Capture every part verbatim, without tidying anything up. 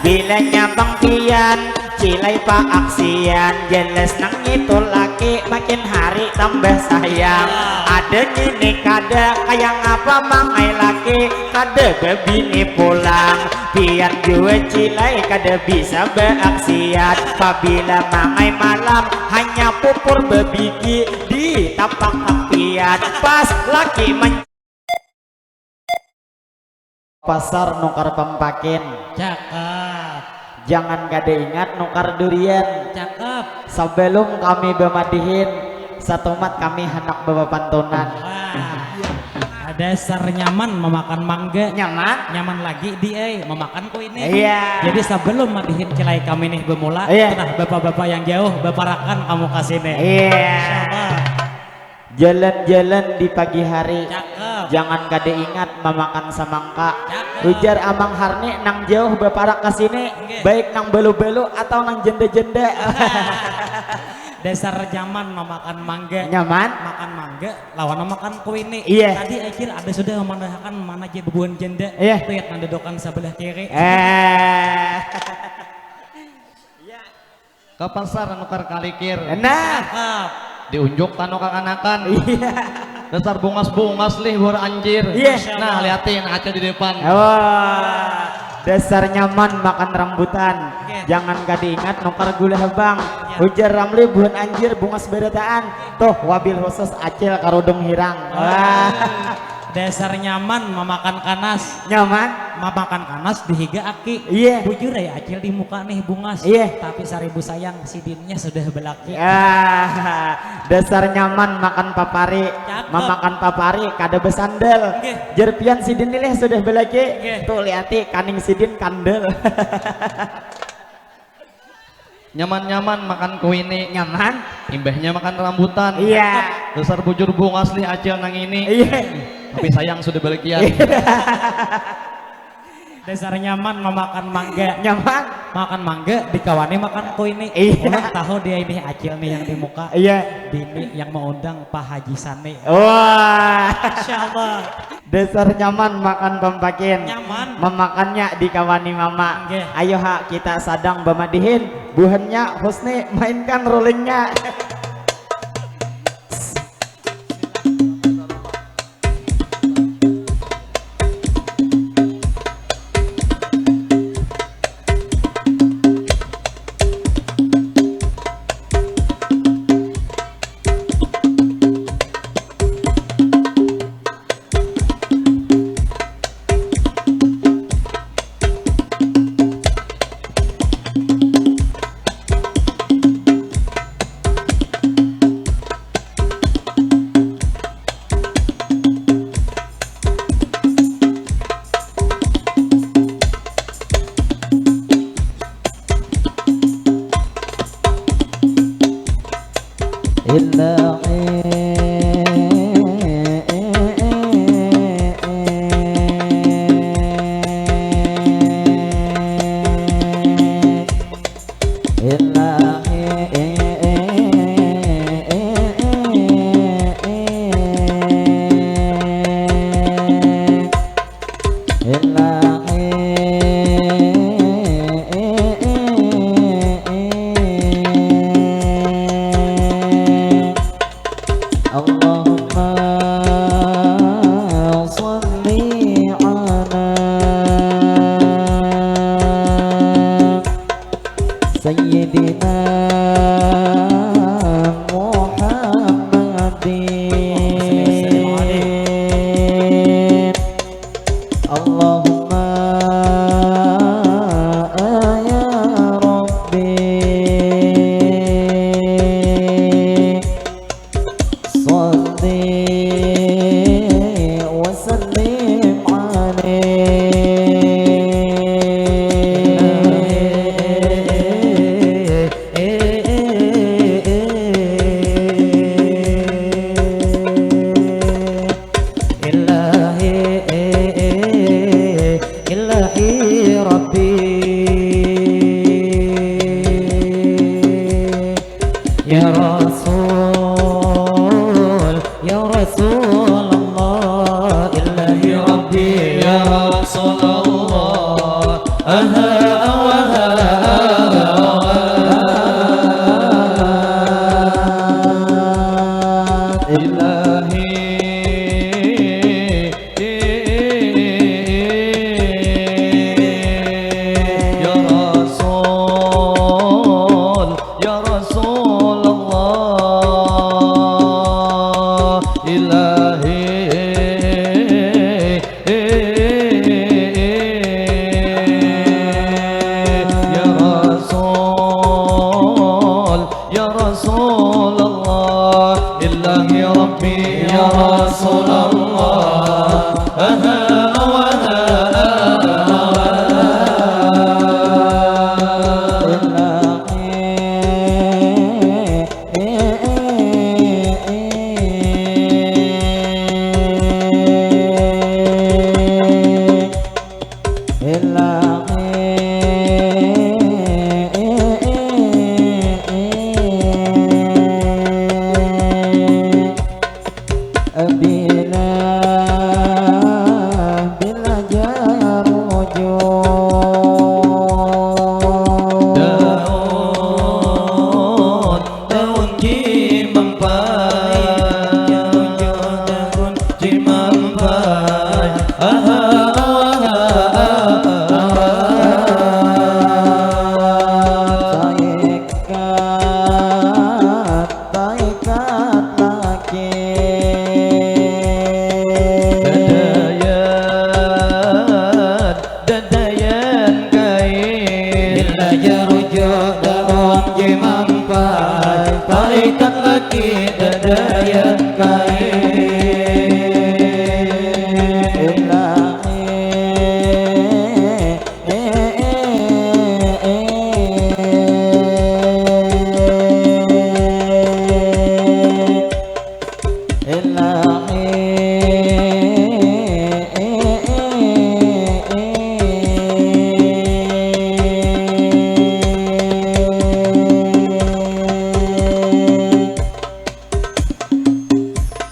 Bilanya bang pian cilai paaksian, jelas nang itu laki makin hari tambah sayang. Ada ngini kada kaya ngapa mangai laki kada babini pulang. Pian jua cilai kada bisa baaksian, pabila mangai malam hanya pupur babigi di tapak tapian. Pas laki men- Pasar nukar pampakin. Cakep. Jangan kada ingat nukar durian. Cakep. Sabalum kami bamadihin, satumat kami handak bapapantunan. Wah, dasar nyaman mamakan mangga. Nyaman. Nyaman lagi di ai mamakan kuini. Iya. Jadi sabalum madihin cilai kami nih bamula, Iya. Nah, bapak-bapak yang jauh baparakan kamu ka sini. Iya. Insyaallah. Jalan-jalan di pagi hari. Cakep. Jangan kada ingat mamakan samangka. Cakep. Ujar Amang Harni nang jauh baparak ka sini, Nggih. Baik nang balu-balu atau nang janda-janda. Dasar nyaman mamakan mangga. Nyaman. Makan mangga lawan mamakan kuini. Iya. Tadi Acil ada sudah mamadahakan mana ja bubuhan janda. Iya. Tuyat nang dudukan sabalah kiri. Eh. Ka pasar nukar kalikir. Nah. Cakep. Diunjuk tanu kakanakan. Iya. Dasar bungas-bungas lih buhan anjir. Iya. Nah, liatin Acil di depan. Oh. Dasar nyaman makan rambutan. Oke. Jangan kada ingat nukar gula habang. Iya. Ujar Ramli buhan anjir bungas barataan. Tuh, wabil khusus Acil karudung hirang. Wah. Dasar nyaman mamakan kanas. Nyaman. Mamakan kanas di higa aki. Iya. Bujur ai Acil di muka nih bungas. Iya. Tapi saribu sayang sidinnya sudah balaki. Ah, dasar nyaman makan papari. Cakep. Mamakan papari kada basandal. Nggih. Jar pian sidin ni lih sudah balaki. Nggih. Tuh liati kaning sidin kandel. Nyaman-nyaman makan kuini. Nyaman. Imbahnya makan rambutan. Iya. Dasar bujur bungas lih Acil nang ini. Iya. Tapi sayang sudah balakian. Iya. Dasar nyaman mamakan mangga. Nyaman. Makan mangga dikawani makan kuini. Iya. Ulun tahu dia ini Acil nih yang di muka. Iya. Bini yang mengundang Pak Haji Sani. Wah. Insyaallah. Dasar nyaman makan pampakin. Nyaman. Mamakannya dikawani mama. Nggih. Ayo ha, kita sadang bamadihin. Buhannya Husni mainkan rollingnya. اللهم صل على سيدنا محمد. اللهم يا ربي صل وسلم عليه. Raja rujuk daun jimampai, paikat laki dadayan kain.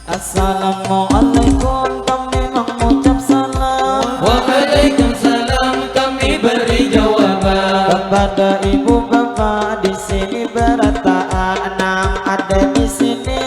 Assalamualaikum, kami mengucap salam. Waalaikumsalam, kami beri jawaban. Kepada ibu bapa di sini berataan, nang ada di sini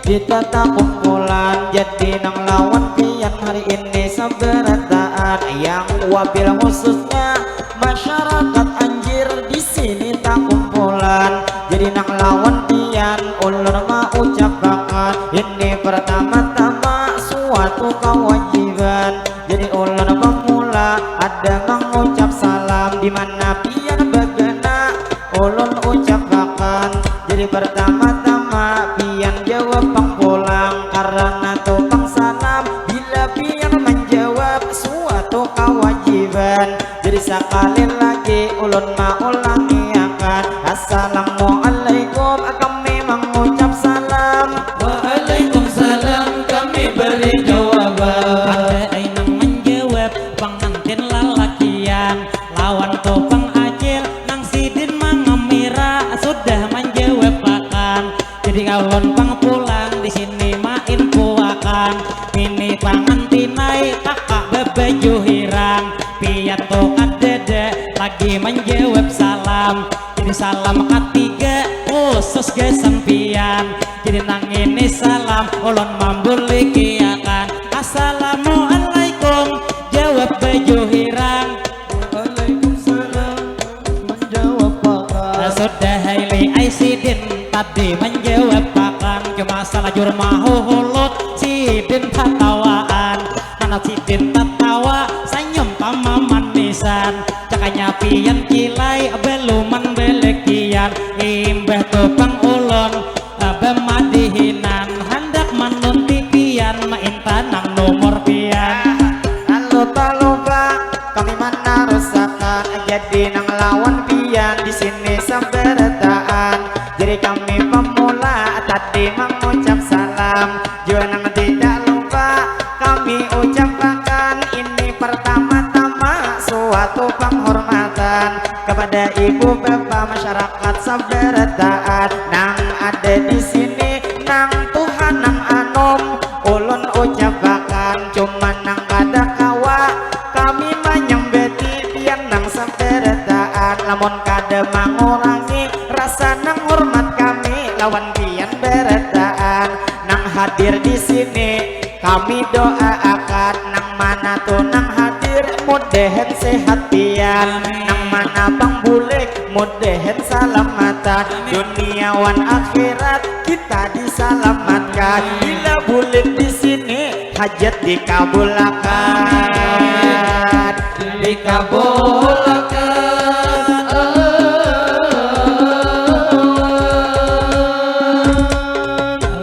kita takumpulan. Jadi nang lawan pian hari ini sabarataan, yang wabil khususnya masyarakat Anjir di sini takumpulan. Jadi nang lawan pian ulun maucapakan, ini pertama-tama suatu kewajiban. Jadi ulun pemula ada mengucap salam, di mana pian bagana ulun ucapakan. Jadi pertama-tama pian jawab pang pulang, karena tu pang salam bila pian menjawab suatu kewajiban. Jadi sakali lagi ulun maulangiakan, Assalamualaikum, kami mengucap salam. Waalaikumsalam, kami beri jawaban. Ada ai nang menjawab, pengantin lalakian, lawan tu pang acil, nang sidin mangamira sudah menjawabakan. Jadi ulun pang pulang di sini mainfoakan, ini pangantin ai kakak babaju hirang. Pian tu kadada lagi menjawab salam. Jadi salam katiga khusus gasan pian. Jadi nang ini salam ulun mambulikiakan. Assalamualaikum, jawab baju hirang. Waalaikumsalam, menjawab pakan. Sudah haili ai sidin tadi menjawab pakan, cuma salajur mahuhulut sidin tatawaan. Mana sidin tatawa, sanyum pamamanisan. Cakanya pian kilai, baluman belekian. Imbah tu pang ulun bamadihinan, handak manunti pian, mainta nang nomor pian. Lalu talupa kami manarusakan, jadi nang lawan pian di sini sabarataan. Jadi kami pemula tadi mengucap salam, jua nang tidak lupa kami ucapakan, ini pertama-tama suatu penghormatan kepada ibu bapa masyarakat sabarataan nang ada di sini, nang tuha nang anum ulun ucapakan, cuman nang kada kawa kami manyambati pian nang sabarataan, lamun kada mangurangi rasa nang hormat kami lawan pian barataan nang hadir di sini. Kami doaakan nang mana tu nang hadir, mudahan sehat pian. Amin. Nang mana pang bulik, mudahan salamatan. Amin. Dunia wan akhirat kita disalamatkan. Amin. Bila bulik di sini, hajat dikabulakan. Amin. Dikabulakan.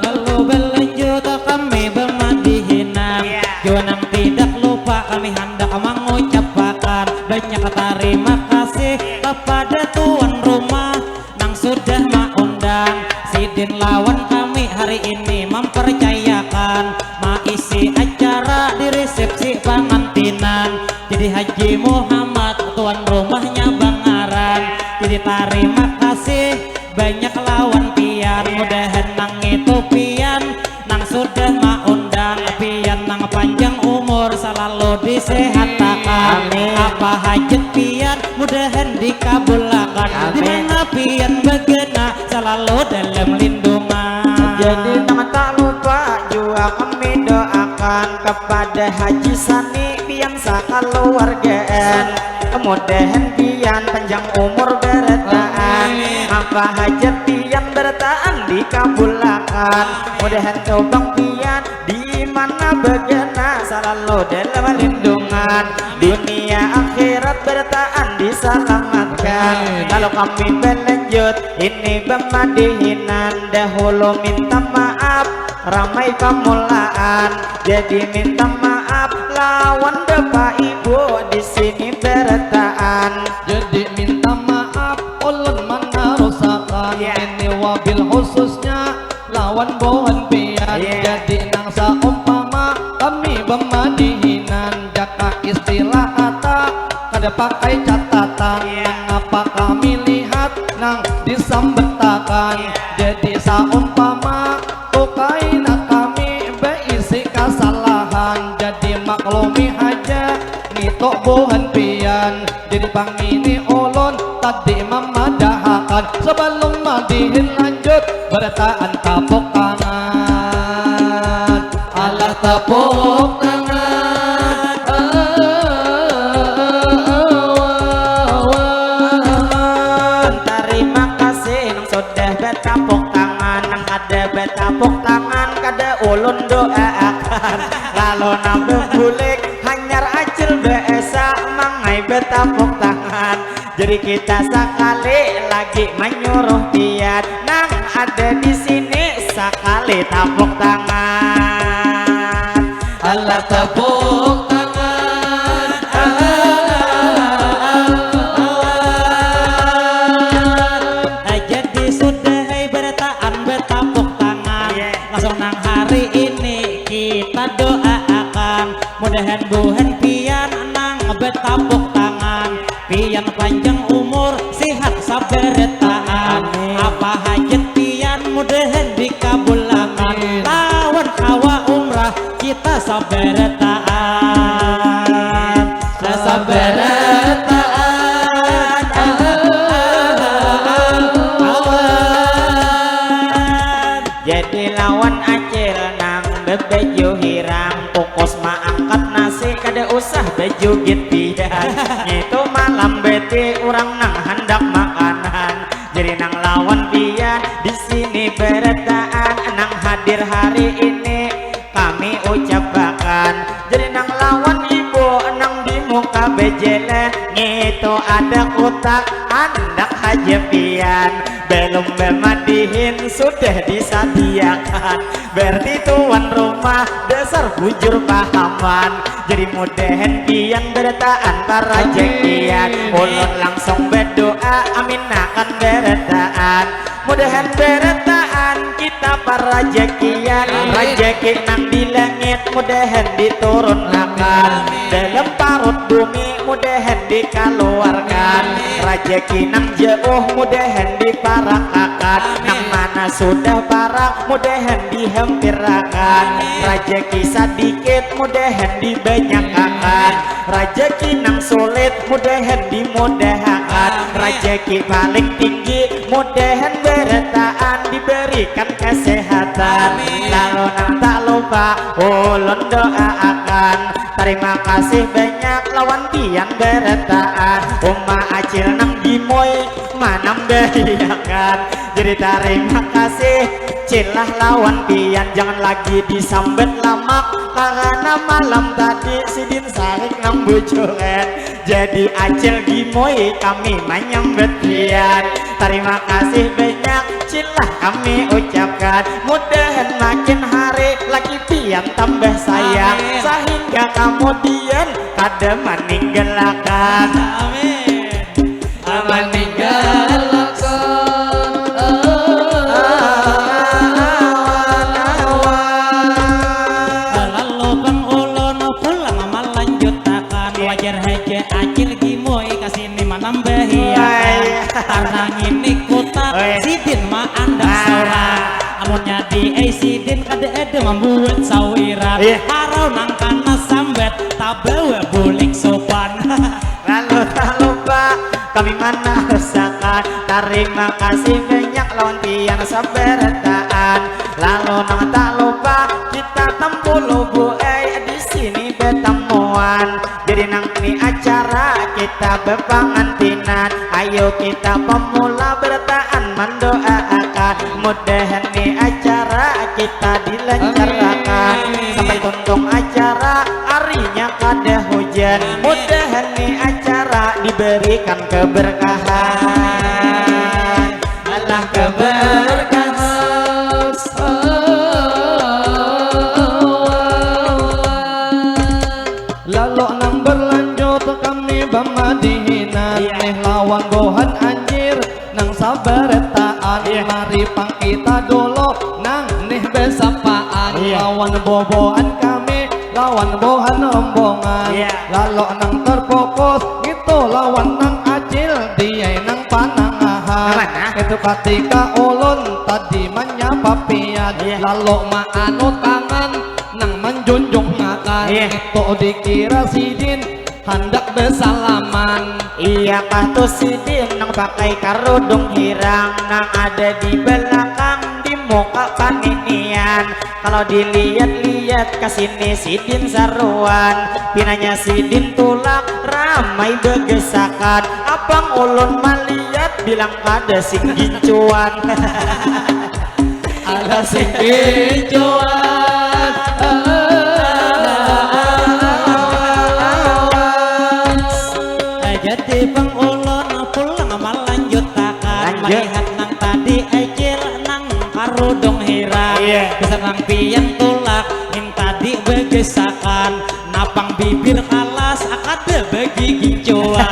Lalu balanjut kami bamadihinan. Iya. Jua nang tidak lupa kami handak mangucapakan banyak tarima kasih kepada tuan rumah nang sudah maundang sidin lawan kami hari ini, mempercayakan maisi acara di resepsi pangantinan. Jadi Haji Muhammad tuan rumahnya bangaran. Jadi tarima kasih banyak lawan pian, mudahan nang itu pian nang sudah maundang, pian nang panjang umur salalu disehatakan. Amin. Apa hajat pian mudahan dikabulakan. Amin. Di mana pian bagana salalu dalam lindungan. Jadi nang tak lupa jua kami doakan kepada Haji Sani pian sakaluargaan. Mudahan pian panjang umur barataan. Amin. Apa hajat pian barataan dikabulakan. Mudahan tobang pian di mana bagana salalu dalam lindungan. Dunia akhirat barataan disalamatkan. Kami belanjut ini bemadihinan, dahulu minta maaf ramai pamulaan, jadi minta maaf lawan bapak ibu di sini beretaan. Jadi minta maaf ulun manarusakan. Ya. Ini wabil khususnya lawan buhan pian. Ya. Jadi nang saumpama kami bemadihinan, jaka istilah kata kada pakai catatan. Ya. Nangapa kami lihat nang disambetakan. Ya. Jadi saumpama tu kaina kami beisi kasalahan, jadi maklumi haja ngitu buhan pian. Jadi pangini ulun tadi mamadahakan, sebelum madihin lanjut berataan tapuk tangan. Alah tapuk tangan. Tarima kasih nang sudah betapuk tangan, nang kada betapuk tangan kada ulun doaakan. Lalu nang bebulik hanyar acil beesa mangai betapuk tangan. Jadi kita sakali lagi manyuruh pian nang ada di sini sakali tapuk tangan. Alah tapuk tangan. Ah, jadi sudah hai berataan betapuk tangan. Iya. Langsung nang hari ini kita doaakan mudahan buhan pian nang betapuk tangan. Pian panjang umur, sihat sabarataan. Amin. Apa hajat pian mudahan dikabulakan. Amin. Lawan kawa umrah kita sabarataan. Sabarataan. Awan. Jadi lawan acil nang bebaju hirang, kukus maangkat nasi kada usah bejugit pian. Ngitu malam beti urang nang handak makanan. Jadi nang lawan pian di sini berataan, nang hadir hari ini kami ucapakan. Jadi nang lawan ibu nang di muka bejelan, ngitu ada kutak handak haja pian. Belum bemadihin sudah disadiakan. Berarti tuan rumah dasar bujur pahaman. Jadi mudahan pian berataan parajakian. Amin. Ulun langsung berdoa aminakan berataan. Mudahan berataan kita parajakian. Amin. Rajaki nang di langit mudahan diturunakan. Amin. Dalam parut bumi mudahan dikaluarkan. Amin. Rajaki nang jauh mudahan diparakakan. Amin. Nang mana sudah parak mudahan dihampirakan. Amin. Rajaki sadikit mudahan dibanyakakan. Amin. Rajaki nang sulit mudahan dimudahakan. Amin. Rajaki paling tinggi mudahan berataan diberikan kesehatan. Amin. Lalu nang tak lupa ulun doaakan. Tarima kasih banyak lawan pian berataan. Uma acil nang gimoi manambahiakan. Jadi tarima kasih cilah lawan pian, jangan lagi disambat lamak karena malam tadi sidin sarik nang bujuran. Jadi acil gimoi kami manyambat pian. Tarima kasih banyak cilah kami ucapkan. Mudahan makin hari laki pian tambah sayang. Amin. Sehingga kamudian kada maninggalakan. Amin. Maninggalakan. Lalu bang ulun pulang malanjutakan. Wajar haja acil gimoi kasini manambahiakan. Ai. Karena ngini kutak. Oi. Sidin maandak. Ah. Saurang. Amunnya di ai sidin kada ada mambuat sawiran. Iya. Harau nang kana sambat tabawa bulik sopan. Lalu tak lupa kami manarusakan. Tarima kasih banyak lawan pian sabarataan. Lalu nang tak lupa kita tampulu buai di sini betamuan. Jadi nang ni acara kita bepangantinan. Ayo kita pemula berataan mandoaakan. Mudahan ni acara kita dilancarkan. Amin. Sampai tuntung acara harinya kada hujan. Amin. Mudahan ni acara diberikan keberkahan. Nah, keberkahan. Lalu nang berlanjut kami bamadihinan. Iya. Nih lawan buhan anjir nang sabaretaan. Iya. Mari pang kita dulu nang nih besapaan. Iya. Lawan boboan kami, lawan buhan rombongan. Iya. Lalu nang terfokus ngitu lawan nang acil, diai nang panangahan. Mana? Itu ketika ulun tadi manyapa pian. Iya. Lalu maanu tangan nang manjunjung ngakan. Iya. Itu dikira sidin handak besalaman. Iya kah tu sidin nang pakai karudung hirang nang ada di belakang di muka paninian. Kalau dilihat-lihat ka sini sidin saruan, pinanya sidin tulak ramai begesakan. Apang ulun malihat bilang kada sing gincuan. Ada sing gincuan. Jadi pang ulun pulang malanjutakan. Lanjut. Malihat nang tadi acil nang karudung hirang. Iya. Bisa nang pian tulak, nang tadi begesakan. Napang bibir kalas, kada begigincuan.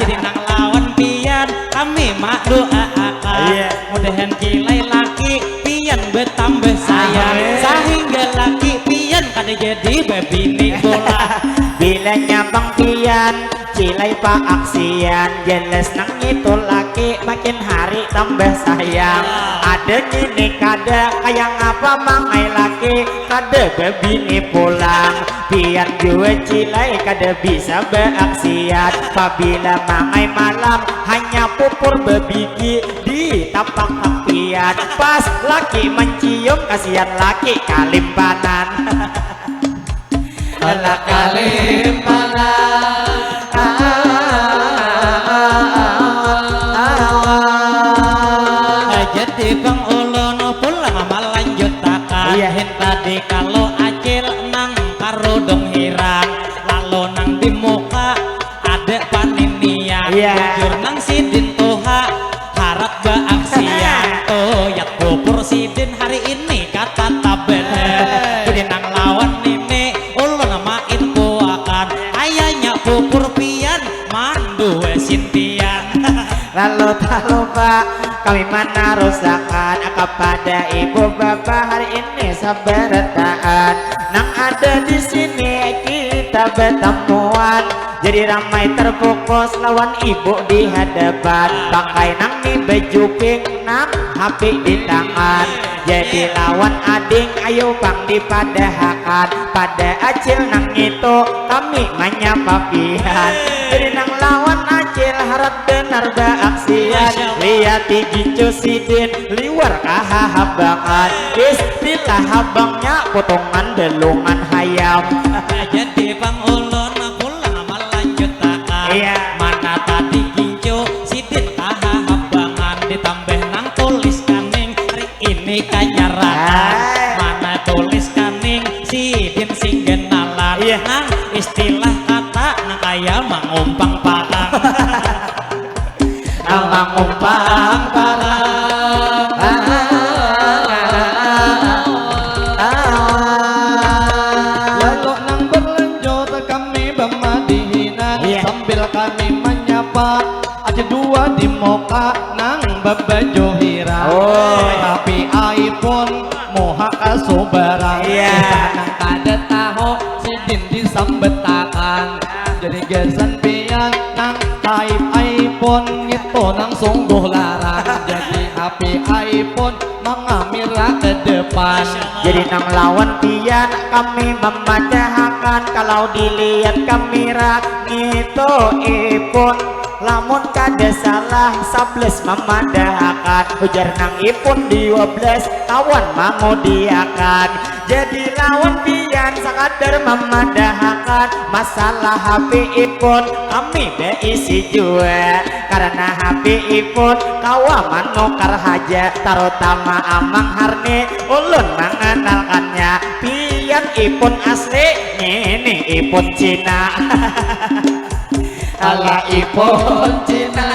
Jadi nang lawan pian, kami maduaakan. Iya. Mudahan cilai laki pian betambah sayang. Amin. Sahingga laki pian kada jadi babini pulang. Bilanya pang pian cilai paaksian, jelas nang ngitu laki makin hari tambah sayang. Ada ngini kada, kaya ngapa mangai laki kada babini pulang. Pian jua cilai kada bisa baaksian, pabila mangai malam hanya pupur babigi di tapak tapian. Pas laki mancium, kasian laki kalimpanan. Alah kalimpanan. Jadi pang ulun pulang malanjutakan. Iya. Hintadi kalu acil nang karudung hirang, lalu nang di muka ada paninian. Iya. Bujur nang sidin tuha, harat baaksian. Tuyat pupur sidin hari ini katataban. Hei. Jadi nang lawan nini ulun main kuakan. Kayanya pupur pian mandua sintian. Lalu tak lupa kami manarusakan kepada ibu bapa hari ini sabarataan nang ada di sini kita batamuan. Jadi ramai terfokus lawan ibu di hadapan. Pakai nang ni baju pink nang hapi di tangan. Jadi lawan ading ayu pang dipadahakan. Pada acil nang ngitu kami manyapa pian. Jadi nang lawan acil harat banar baaksian. Masya Allah. Liati gincu sidin liwar kahahabangan. Istilah habangnya potongan dalungan hayam. Jadi pang ulun pulang malanjutakan. Iya. Mana tadi gincu sidin kahahabangan ditambah nang tulis kaning hari ini kanyarakan. Hai. Mana tulis kaning sidin sing genalan. Iya. Nang istilah kata nang kaya mangumpang parang. Mangumpang parang. Lalu nang berlanjut kami bamadihinan. Iya. Sambil kami manyapa aja dua di muka nang babaju hirang. Oh. Tapi aipun muha kasubarang. Iya. Kita nang kada tahu sidin disambetakan. Jadi gasan pian nang type iPhone ngitu nang sungguh larang. Jadi hapi iPhone mangamira ke depan. Jadi nang lawan pian kami mamadahakan kalau dilihat kamera ngitu iPhone. Lamun kada salah sablas mamadahakan ujar nang iPhone dua belas kawan mangudiakan. Jadi lawan pian sakadar mamadahakan masalah hapi iPhone kami baisi jua. Karena hapi iPhone kawa manukar haja, tarutama Amang Harni ulun manganalkannya. Pian iPhone asli, ngini iPhone Cina. Alah iPhone Cina.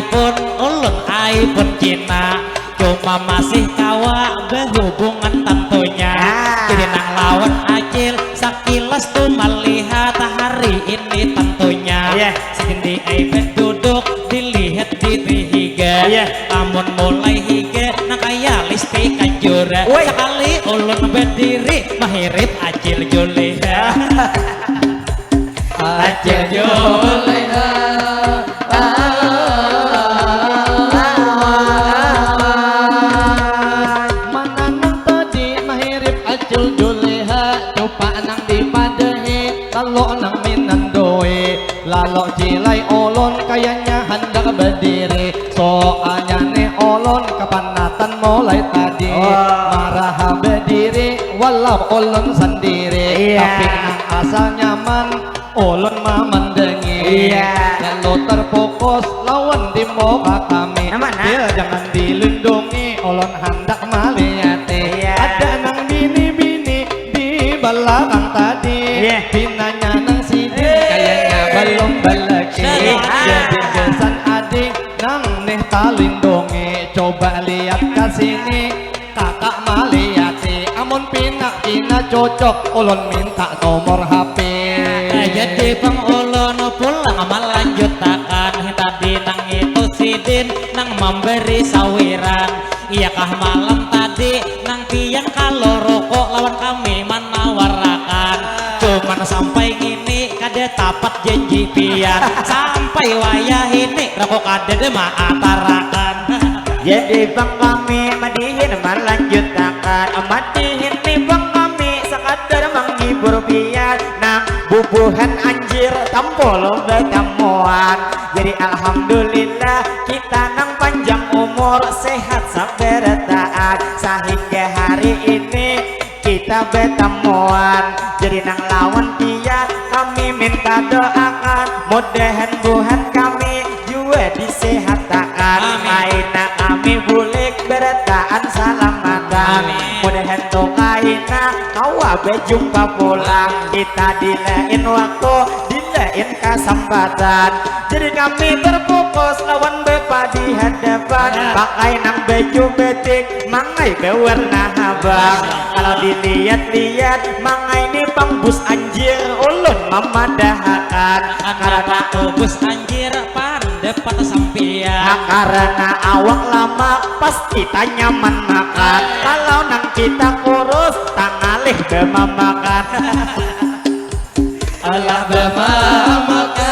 iPhone, ulun iPhone Cina. Cuma masih kawa behubungan tentunya. Ah. Jadi nang lawan Acil sakilas tu melihat hari ini tentunya. Iya. Sidin di iPad duduk dilihat diri higa. Iya. Amun mulai higa nang kaya lipstik kajura. Woi. Sekali ulun berdiri mahirip Acil Juleha. Acil Juleha. Mana nang tadi mahirip Acil Juleha, coba nang dipadahi, lalu nang minandoi, lalu cilai ulun kayanya handak berdiri, soalnya nih ulun kapanatan mulai tadi. Wah. Maraha berdiri walau ulun sendiri. Iya. Tapi nang asal nyaman ulun mamandangi. Iya. Lalu terfokus lawan di muka kami. Nah, mana? Bil, jangan dilindungi, ulun handak maliati. Iya. Ada nang bini-bini di belakang tadi. Iya. Pinanya nang sidin, eh, kayaknya belum belaki. Iya. Jadi gasan ading nang nih talindungi. Coba lihat ke sini. Kakak maliati, amun pina kina cocok, ulun minta nomor H P. Nah, jadi bang ulun pulang malanjutakan, tadi nang itu sidin nang memberi sawiran. Iyakah malam tadi nang pian kalau rokok lawan kami manawarakan. Cuman sampai ngini kada tapat janji pian. Sampai wayah ini rokok kada deh maatarakan. Jadi bang kami madihin malanjutakan, madihin nih bang kami sakadar manghibur pian. Nang bubuhan anjir tampol batamuan. Jadi alhamdulillah kita nang panjang umur sehat sabarataan. Sahingga hari ini kita batamuan. Jadi nang lawan pian kami minta doakan, mudahan buhan kami jua disehatakan. Amin. Aina kami bulik barataan salamatan. Amin. Mudahan tu kaina kawa bajumpa pulang. Amin. Kita di lain waktu, di lain kasempatan. Jadi kami terfokus lawan bapa di hadapan. Amin. Pakai nang baju batik, mangai bawarna habang. Kalau dilihat-lihat, mangai ni pang bus anjir, ulun mamadahakan. Karena aku bus anjir, pan dapat sampian. Nah, karena awak lamak, pasti tanyaman makan. Kalau nang kita kurus, tangalih bamamakan. Alah bamamakan.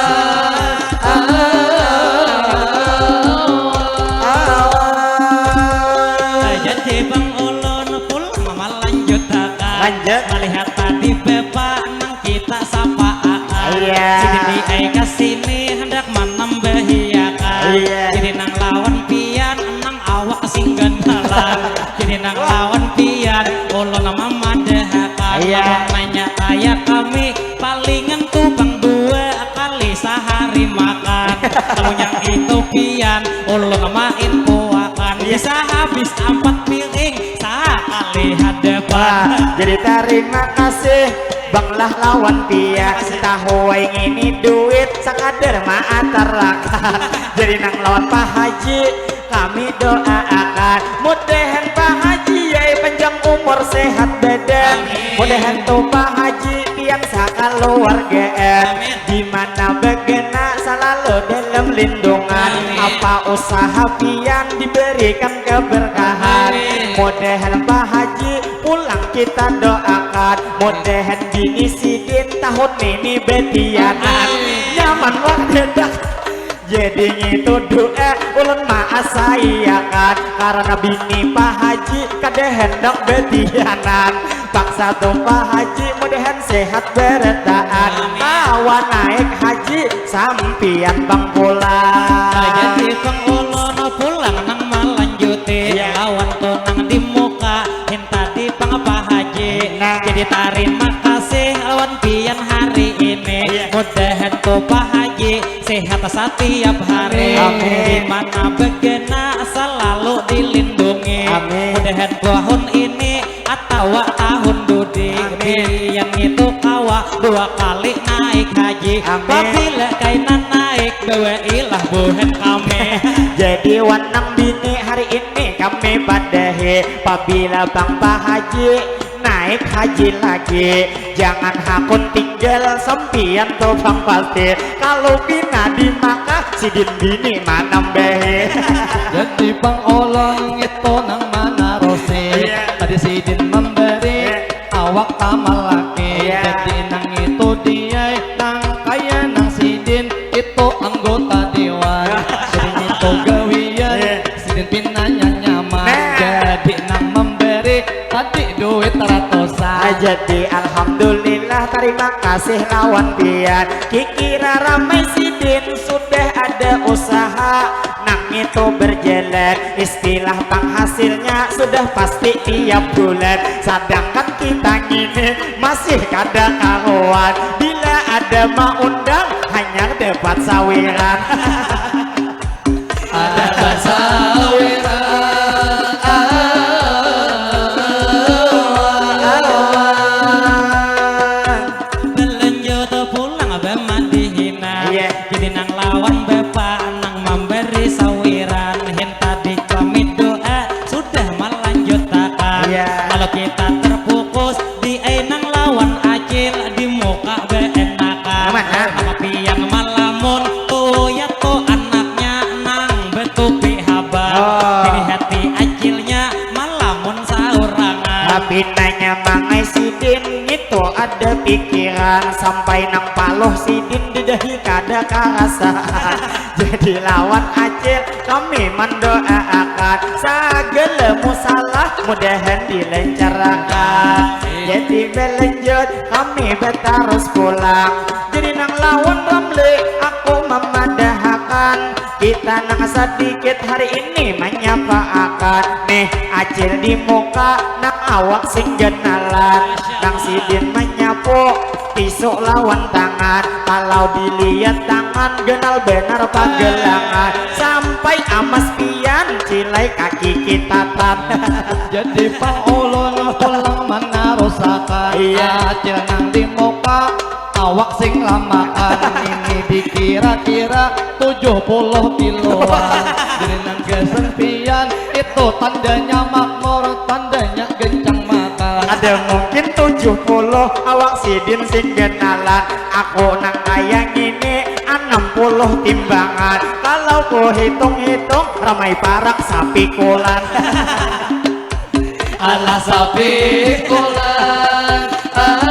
Jadi bang ulun pulang malanjutakan. Lanjut. Malihat tadi bapa nang kita sapaan. Iya. Sidin di ai ka sini handak manambahiakan. Iya. Jadi nang lawan pian nang awak sing gandalan. Jadi nang lawan pian ulun mamadahakan. Iya. Lamun nanya kaya kami, palingan tu bang dua kali sahari makan. Kalau yang itu pian ulun main puakan. Iya. Bisa habis ampat piring sakali hadapan. Wah, jadi tarima kasih bang lah lawan pian. Tahu ai ngini duit sakadar maatarakan. Jadi nang lawan Pak Haji kami doaakan, mudahan Pak Haji ai panjang umur sehat badan. Amin. Mudahan tu Pak Haji pian sakaluargaan. Amin. Di mana bagana salalu dalam lindungan. Amin. Apa usaha pian diberikan keberkahan. Amin. Mudahan Pak Haji pulang kita doakan. Mudahan bini sidin tahun ini betianan. Amin. Nyaman wah dedak. Jadi ngitu doa ulun maasaiakan, karena bini Pak Haji kada handak betianan. Paksa tu Pak Haji mudahan sehat barataan. Amin. Kawa naik haji sampian bang pulang. Jadi bang ulun pulang nang malanjuti. Iya. Lawan tu nang di muka hinta di pang Pak Haji. Nah. Jadi tarima kasih lawan pian hari ini. Iya. Mudahan tu Pak Haji sehat satiap hari. Amin. Di mana bagana salalu dilindungi. Amin. Mudahan tahun ini atawa tahun dudi. Amin. Pian itu kawa dua kali naik haji. Amin. Pabila kaina naik, bawailah buhan kami. Padahi pabila Bang Pak Haji naik haji lagi, jangan hakun tinggal sampiyan tu Bang pasti. Kalau pina di Makkah, sidin bini manambahi. Jadi Bang Olon ngitu nang manarusi. Iya. Tadi sidin memberi, iya, awak tamalaki. Iya. Jadi nang itu dia, nang kaya nang sidin, itu anggota dewan. Jadi ngitu gawian. Iya. Sidin pinanya nyaman. Nah. Jadi nang memberi tadi duit ratusan. Ah, jadi alhamdulillah, terima kasih lawan pian. Kikira ramai sidin sudah ada usaha, nang itu berjalan. Istilah panghasilnya sudah pasti tiap bulan. Sedangkan kita ngini masih kada karuan. Bila ada maundang, hanya dapat sawiran. Ada sawiran. Belanja tu pulang bamandihina. Iya. Jadi nang lawan bapa nang memberi sawiran. Hin tadi kami doa sudah melanjutakan. Iya. Kalau kita terfokus di ai nang lawan acil di muka beenakan. Aman, ah. Apa pian malamun tu ya tu anaknya nang betupi habang. Oh. Jadi hati acilnya malamun saurangan. Tapi nanya mangai sidin ngitu ada pikiran sampai nang paluh sidin di dahi kada karasa. Jadi lawan acil kami mendoaakan sagala musalah mudahan dilancarkan. Jadi belanjut kami betarus pulang. Jadi nang lawan Ramli aku memadahakan kita nang sedikit hari ini menyapaakan. Nih acil di muka nang awak sing genalan. Nang sidin menyapu pisuk lawan tangan. Kalau dilihat tangan genal benar pagelangan. Sampai amas pian cilai kaki kitatan. Jadi pang ulun pulang menarusakan. Iya. Acil nang di muka awak sing lamakan. Ini dikira-kira tujuh puluh kiloan. Jadi nang gasan pian itu tandanya makmur, tandanya gencang makan. Ada mungkin tujuh puluh awak sidin sing genalan. Aku nang kaya ngini enam puluh timbangan. Kalau ku hitung-hitung ramai parak sapikulan. Alah sapikulan. Ah.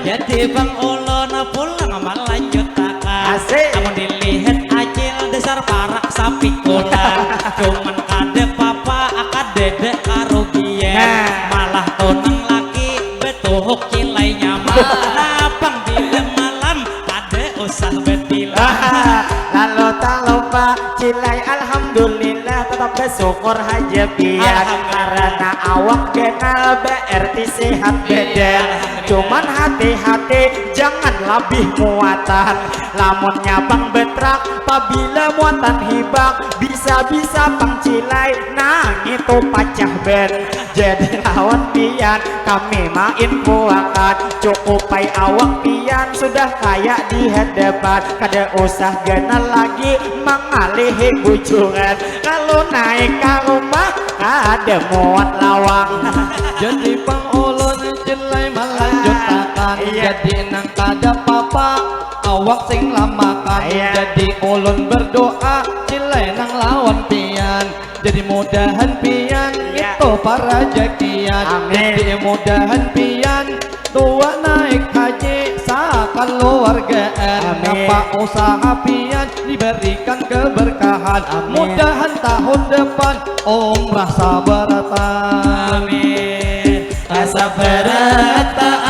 Jadi bang ulun pulang melanjutakan. Asik. Amun dilihat acil dasar parak sapikulan. Cuman kada papa, kada ada karugian. Nah. Malah tunang laki betuhuk cilai nyaman. Napang bila malam kada usah betilan. Lalu tak lupa cilai, alhamdulillah tetap bersyukur haja pian. Alhamdulillah. Karena awak kenal berarti sehat badan. Iya, alhamdulillah. Cuman hati-hati jangan labih muatan. Lamun nyabang betrak pabila muatan hibak bisa-bisa pang cilai nang itu pacah ban. Jadi lawan pian kami mainfoakan, cukup ai awak pian sudah kaya di hadapan. Kada usah ganal lagi mangalihi bujuran. Kalau naik ka rumah kada muat lawang. Jadi pang ulun cilai melanjutakan. Iya. Jadi nang kada papa awak sing lamakan. Iya. Jadi ulun berdoa cilai nang lawan pian. Jadi mudahan pian, iya, itu parajakian. Amin. Jadi mudahan pian tua naik haji sakaluargaan. Amin. Apa usaha pian diberikan keberkahan. Amin. Mudahan tahun depan umrah sabarataan. Amin. Asa barataan.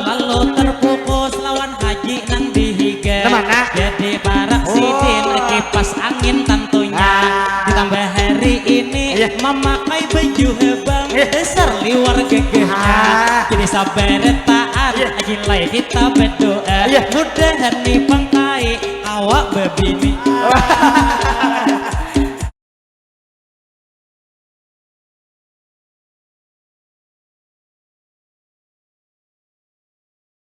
Lalu terfokus lawan haji nang dihiga. Nang mana? Jadi parak sidin kipas angin tentunya. Ah. Ditambah hari ini, iya, memakai baju habang, iya, dasar liwar gagahnya. Ah. Jadi sabarataan, iya, cilai kita berdoa. Iya. Mudahan ni pangkai awak bebini.